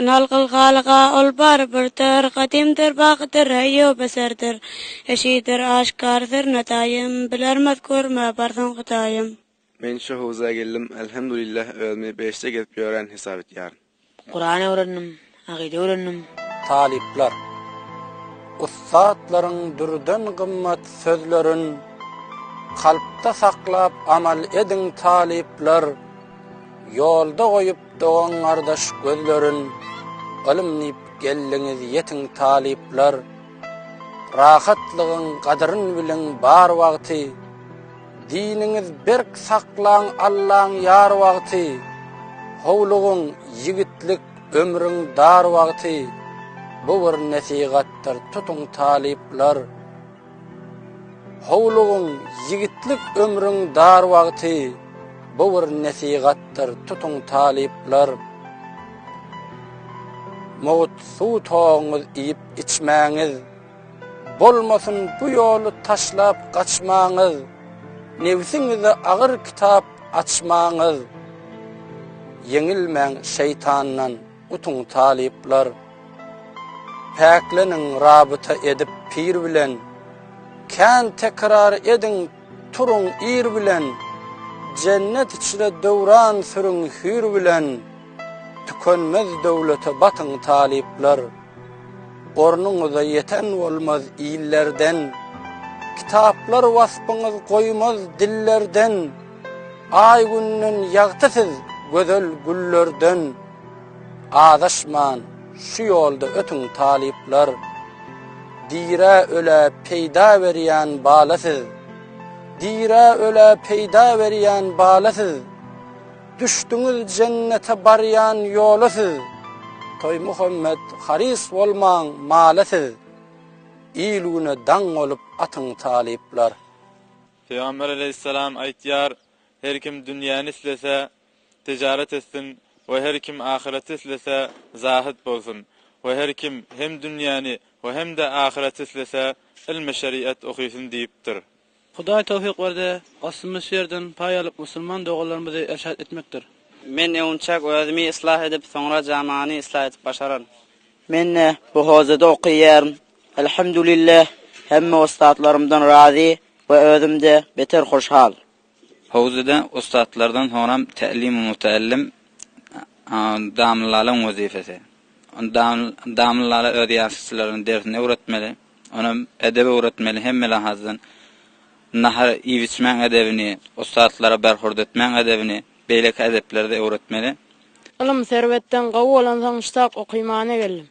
Ynalgyl Halyga ol bary birdir, Gadymdyr, bakydyr, heýýu beserdir. Eşider aşgar syrny daýym, Bilermez görme barsyň Hudaýym. Men şu howza geldim, Elhamdulillah özümi behişde gezip ýören hesap etýärin. Kuran öwrendim, akyda öwrendim. Talyplar! Ussatlaryň dürden gymmat sözlerin Kalpda saklap amal ediň talyplar! Ýolda goýup dogan-gardaş gözlerin, Ylym diýip geldiňiz ýetiň talyplar! Rahatlygyň gadyryn biliň bar wagty, Diniňiz berk saklaň Allaň ýar wagty, Howlugyň ýigitlik ömrüň dar wagty, Bu bir nesihatdyr tutuň talyplar! Howlugyň ýigitlik ömrüň dar wagty, Bu bir nesihatdyr tutuň talyplar! Mugt suw toguňyz iýip içmäňiz, Bolmasyn bu ýoly taşlap gaçmaňyz, Nebsiňize agyr kitap açmaňyz. Ýeňilmäň şeýtandan, utuň talyplar. Päkleniň rabyta edip pir bilen, Kän tekrar ediň turuň ir bilen, Jennet içre döwran sürüň hüýr bilen, Tükenmez döwlete batyň talyplar. Ornuňyza ýeten bolmaz illerden, Kitaplar waspyňyz goýmaz dillerden, Aý-günden ýagty siz gözel güllerden, Azaşman şu ýolda ötüň talyplar. Dirä-ölä peýda berýän bala siz, Dirä-ölä peýda berýän bala siz. Düşdüňiz jennete barýan ýola siz, Toýmuhammet harys bolmaň mala siz, Il-güne daň bolup atyň talyplar. Pygamber aleýhissalam aýtýar, Her kim dünýäni islese, tijaret etsin we her kim ahyreti islese, zahyt bolsun we her kim hem dünýäni we hem-de ahyreti islese, ylmy-şeriat okysyn diýipdir. Hudaý towfyk berse, gastymyz şu ýerden paý alyp musulman doganlarymyzy irşad etmekdir. Men öňçäk özümi yslah edip, soňra jamany yslah edip başararyn. Men-de bu howzada okaýaryn. Elhamdulillah, hemme ussatlarymdan razy we özüm-de beter hoşhal. Howzada ussatlardan soňram tälim-u müteellim damlalaň wezipesi. Damlala öz ýaşkiçilerine dersini öwretmeli, onam edep öwretmeli hemme lahazdan nahar iýip-içmäň edebini, ussatlara berhurd etmäň edebini, beýleki edepleri-de öwretmeli. Ylym serwetden gowy bolansoň ştak okymana geldim.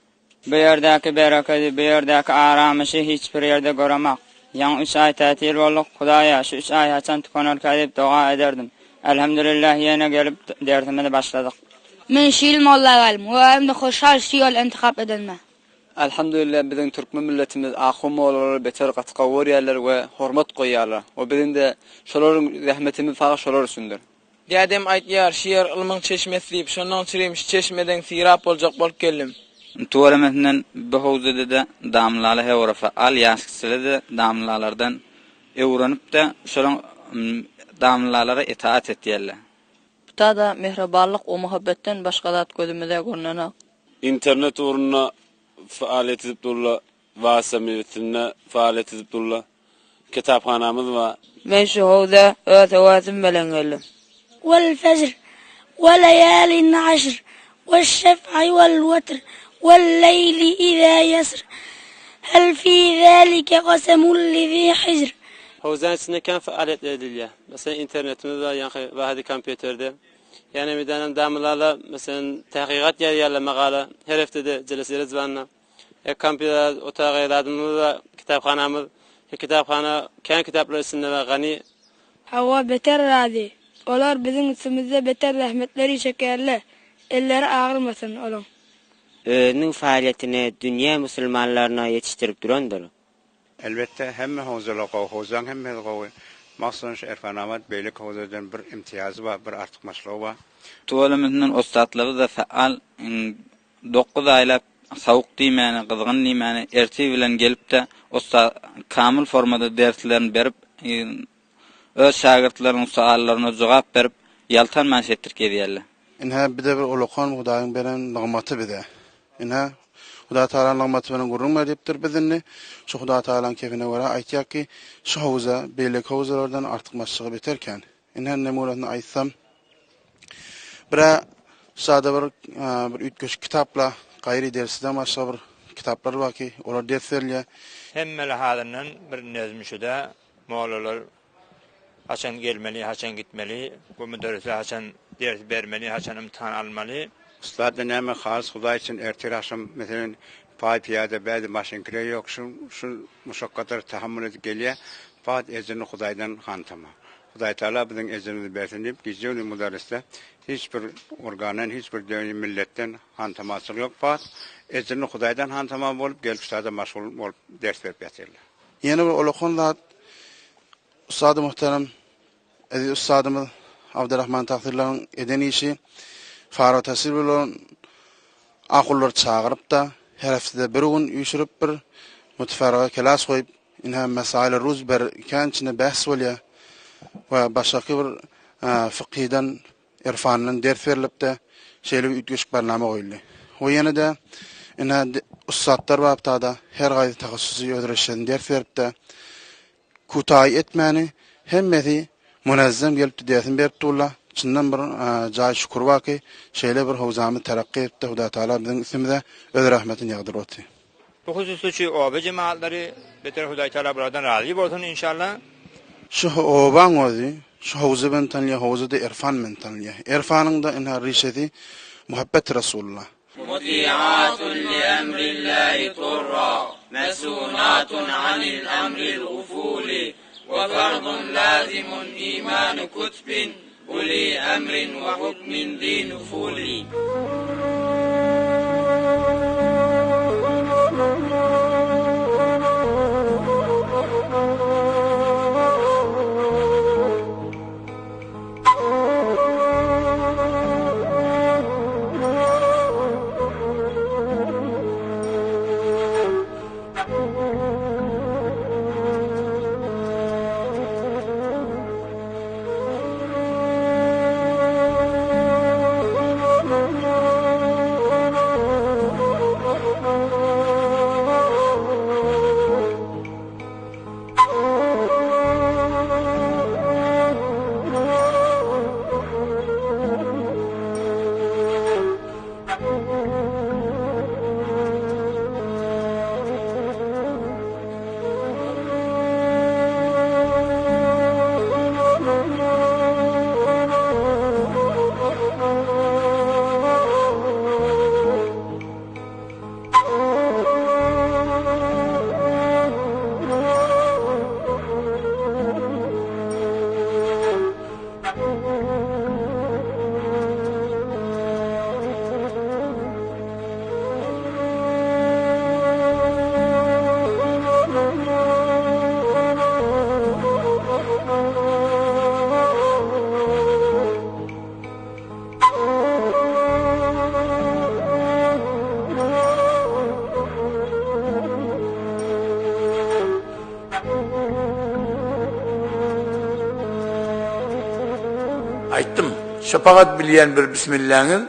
Bu ýerdäki berekedi, bu ýerdäki aramyşy hiç bir ýerde göremak. Ýaňy üç aý tätil bolduk, Hudaýa, şu üç aý haçan tükenerkä diýip doga ederdim. Elhamdülillah ýene gelip dersimizi başladyk. Men şu ýyl molla geldim we özüm-de hoşal şu ýoly intihap edenime. Elhamdülillah biziň türkmen milletimiz ahun mollalary beter gaty gowy görýärler we hormat goýýarlar we biziňde şolaryň zähmetimiz fakat şolar üçindir. Dädem aýtýar, şu ýer ylmyň çeşmesi diýip, şondan çürim şu çeşmeden syrap boljak bolup geldim. Tüwelemesinden bu howzada-da damlala heorafa al ýaşkiçile-de damlalardan öwrenip-de şolaň damlalara itaat etýärler. Butada mähribanlyk we muhabbetden başga zat gözümize görnenok. Internet ugrunda faaliyet edip durlar. Wasa mebitinde faaliyet edip durlar. Kitaphanamyz bar. Men şu howza öz höwesim bilen geldim. Wal-fejr, we-leýalin aşr, weş-şef'i wel-wetr, wel-leýli izâ ýesr, hel fî zâlike gasemun li-zî hijr. Howzanyň içinde kän faaliyetler edilýär. Meselem, internetimiz bar, ýaňky Wahedi kompýuterde. Ýene bir dänem damlalar, meselem, takykat ýazýarlar, makala, her heftede jeleseler zbanda. E kompýuter otagy zadymyz bar, kitaphanamyz. Şu kitaphana kän kitaplar içinde bar, gany. Hawa, beter razy. Olar biziň üstümizde beter zähmetleri çekerler. Elleri agyrmasyn olaň. Özüniň faaliýetini dünýä musulmanlaryna ýetişdirip durandyr. Elbetde hemme howzalar gowy, howzaň hemmesi gowy. Mahsusan şu Erfanabat beýleki howzadan bir imtiýazy bar, bir artykmaçlygy bar. Tüwelemesinden ussatlygy-da faal, 9 aýlap sowuk diýmäni, gyzgyn diýmäni, ertir bilen gelip-de ussa kamyl formada derslerini berip, öz şägirtleriniň soallaryna jogap berip, ýaltanman şeýtdirip gezýärler. Ynha bize bir ulakan Hudaýyň beren nygmaty bize. Ine, Hudaý Tagalanyň nygmaty bilen gürrüň ber diýipdir. Biz indi şu Hudaý Tagalanyň kefine görä aýtýak ki, şu howza beýleki howzalardan artykmaçlygy beter kän. Ine, numunasyny aýtsam, bir-ä sada bir bir üýtgeşik kitapla, gaýry dersden başga bir kitaplar bar ki, olar ders berilýär. Hemme lahazyndan bir nezm şuda, mollalar haçan gelmeli, haçan gitmeli, bu müderrisler haçan ders bermeli, haçan imtihan almaly. Ussatda näme halys hudaý üçin ertir agşam meselen paý pyýada bäde maşyn kireý ýok şu şu muşakgatlary tahammul edip gelýä fakat ejrini hudaýdan hantama hudaý taala biziň ejrimizi bersin diýip gije gündüz mudarrisde hiç bir organdan hiç bir döni milletden hantamaçylyk ýok fakat ejrini hudaýdan hantama bolup gelip ştada maşgul bolup ders berip ýatyrlar. Ýene bir ulakan zat ussady muhterem Eziz ussadymyz Abdyrahman Tagsyrlaryň eden işi Fara Tasyr bolan ahullary çagyryp-da, her hepdede bir gün üýşürip bir müteferraga kelas goýup, ine mesail ruz ber kän içinde bähs bolýar we başgaky bir fykhydan, irfandan ders berlip-de, şeýle bir üýtgeşik barnama goýuldy. We ýene-de ine ussatlar bapda-da her gaýsy tahassusy öz reşesini ders berip-de, Kutaý etmäni hemmesi munezzem gelipdi dersin berip durla çyndan bir jaý şükür baky şeýle bir howzamyz terakgy etdi Hudaýtagala biziň üstümize öz rahmetini ýagdyryp oty. Bu hususda şu oba jemagatlary beter Hudaýtagala bulardan razy bolsun inşallah. Şu obaň özi şu howza bilen tanylýar howzada erfan bilen tanylýar erfanyňda ynha rişesi muhabbeti Resulullah. Muti'atun li emrillahi turra, mesunatun anil emril gufuli, we fardun lazimun imanu kutbin, uli emrin we hukmin zi nufuli. Aýtdym, şepagat bilýän bir bismilläňiz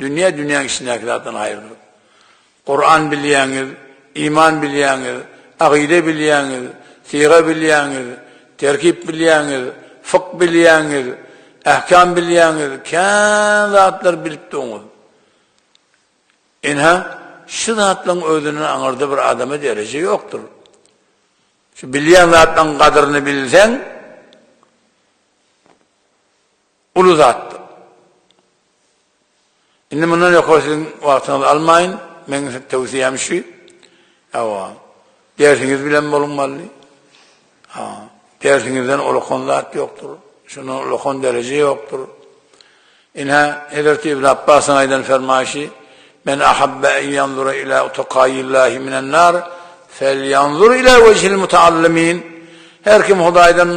dünýä dünýäň içindäki zatdan haýyrdyr. Kuran bilýäňiz, iman bilýäňiz, agyde bilýäňiz, syga bilýäňiz, terkip bilýäňiz, fykh bilýäňiz, ähkam bilýäňiz, kän zatlar bilip durňyz. Ynha, şu zatlaryň özünden aňyrda bir adama dereje ýokdur. Şu bilýän zatlaryň gadyryny bilseň, uly zatdyr. Indi mundan ýokary siziň wagtyňyzy almaýyn. Meň towsiýäm şu. Hawa. Dersiňiz bilen boluň bally. Ha. Dersiňizden ulakan zat ýokdur. Şundan ulakan dereje ýokdur. Ine, Hezreti Ibn Abbasyň aýdan fermaýşy, Men ahabbe en ýanzura ila utakaýillahi minen nar, felýanzur ila wejhil mutaallimin. Her kim Hudaýdan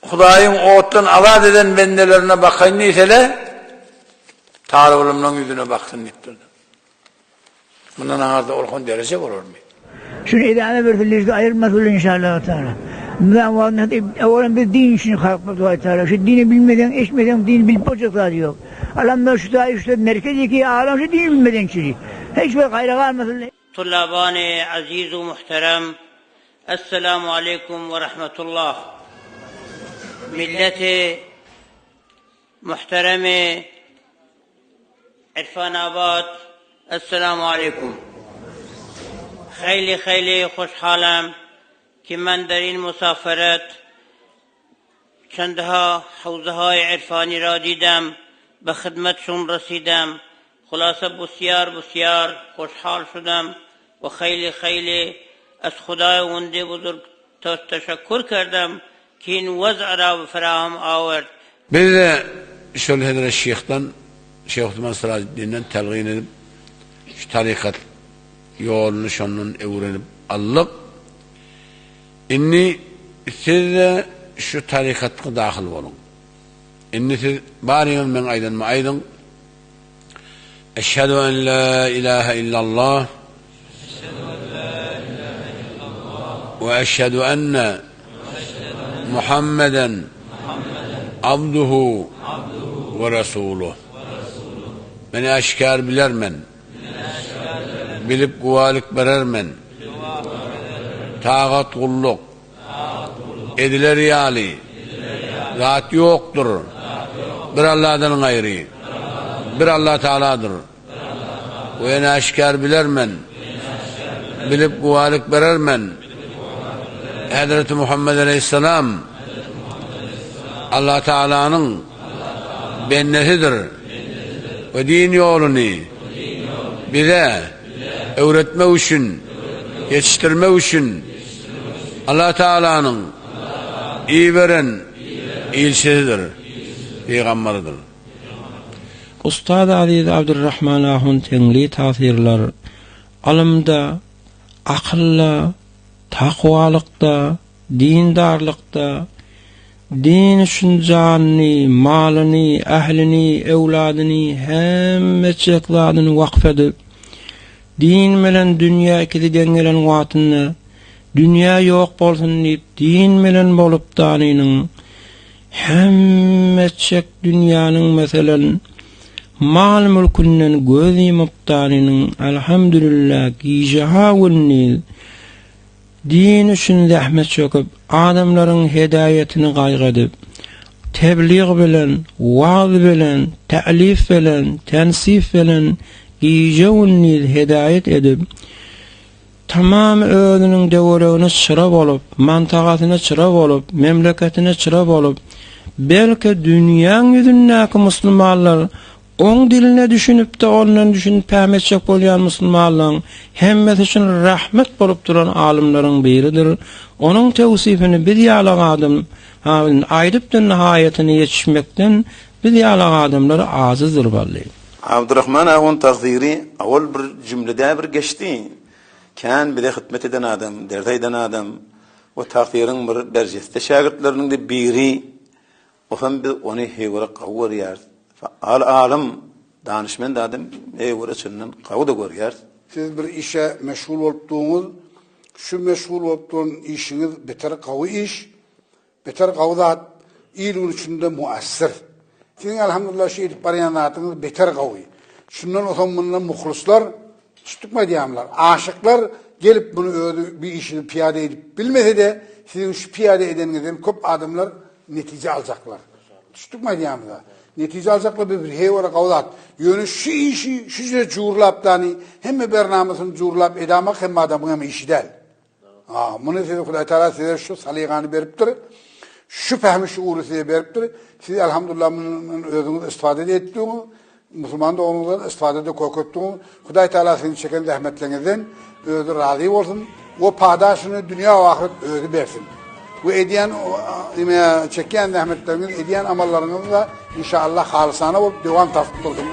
Hudaýyň otdan azat eden bendelerine bakaýyn diýsele, talyp-ylymlaryň ýüzüne baksyn diýipdir. Mundan aňarda ulkan dereje bolarmy? Şuny edame bersin lejde aýyrmaz bilen inşallah taala. Nizam wagtynda owalam biz din üçin halk Hudaý taala. Şu dini bilmeseň, eşitmeseň dini bilip boljak zady ýok. Alhamdulillah şu taýy şu merkez ki alam şu din bilmeden çüri. Hiç bir gaýra galmasyn. Tullabany aziz u muhterem Esselamu aleýkum we rahmetullah Milleti muhteremi Irfanabat Esselamu aleýkum Haýli haýli hoşhalam ki men der in musaferet çendha hewzehaý irfani ra didem be hidmetşun residem Hulasa busyar busyar hoşhal şudam we haýli haýli ez Hudaýwundi buzurg teşekkur kerdem ki in wez'a ra feraham awerd. Biz-de şol Hezret Şyhdan, Şeýh Osman Syrajeddinden telgin edip, şu tarykat ýoluny şondan öwrenip aldyk. Indi siz-de şu tarykatga dahyl boluň. Indi siz baryňyz meň aýdanymy aýdyň. Eşhedü en la ilahe illallah we eşhedü enne Muhammeden abduhu we resuluh. Men äşgär bilermen. Bilip güwälik berermen. Tagat gulluk ediler ýaly zat ýokdur. Bir Allahdan gaýry. Bir Allah Tagaladyr. We ýene äşgär bilermen. Bilip güwälik berermen. Hezreti Muhammed aleýhissalam Allah Tagalanyň bendesidir we din ýoluny bize öwretmek üçin, ýetişdirmek üçin Allah Tagalanyň iberen ilçisidir, pygamberidir. Ustaz Aziz Abdurrahman ahun teňli tasirler ylymda, akylda, takwalykda, Dindarlykda, din üçin janyny, malyny, ählini, öwladyny, hemme etjek zadyny wakf edip, din bilen dünýä ikisi deň gelen wagtynda, dünýä ýok bolsun diýip, din bilen bolup danynyň hemme etjek dünýäniň meselem, mal-mülkünden göz ýumup danynyň, Alhamdulillah, gije-ha gündiz, Din üçin zähmet çekip, adamlaryň hedäýetini gaýgy edip, teblig bilen, wagz bilen, tälif bilen, tensif bilen gije-gündiz hedäýet edip, tamam özüniň töweregine çyra bolup, mantagasyna çyra bolup, memleketine çyra bolup, belki dünýäň ýüzündäki muslimanlar Oň diline düşünip-de ondan düşünip pähm etjek bolýan musulmanlaryň hemmesi üçin rahmet bolup duran alymlaryň biridir. Onuň tewsifini biz ýalak adam aýdyp-da nihaýatyna ýetişmekden biz ýalak adamlar ajyzdyr bally. Abdurrahman ahun tagsyry owal bir jümlede bir geçdi. Kän bize hytmet eden adam, ders aýdan adam we tagsyryň bir berjeste şägirtleriniň-de biri. Otam biz ony heýwere gawy görýäris. Faal alym, danyşmend adam heýwere çyndan gawy-da görýäris. Siz bir işe meşgul bolup durňyz, şu meşgul bolup duran işiňiz beter gawy iş, beter gawy zat, il-gün içinde muassir. Siziň elhamdulillah şu edip barýan zadyňyz beter gawy. Şundan otam mundan muhlyslar, düşdükmi aýdýanymlar, aşyklar gelip muny özi bir işini pyýada edip bilmese-de, siziň şu pyýada edeniňizden köp adamlar Netije aljaklar. Düşdükmi aýdýanymyza? Netije aljaklar bu bir heýwara gawy zat. Ýöne şu işi şüjre jurlap dany hemme bernamasyny jurlap edamak hemme adamyň hem işi däl. Ha, muny size Hudaý Taala size şu salygany beripdir. Şu pähimi şuury size beripdir. Siz elhamdulillah mundan özüňiz istifade etdiňiz. Musulman doganyňyzdan istifadede kök etdiňiz. Hudaý Tagala siziň çeken zähmetleriňizden özi razy bolsun we padaşyny dünýä we ahyret özi bersin. We edýän ime çekýän zähmetleriňiz, edýän amallaryňyz da inşallah halysana bolup dowam tapyp dursun.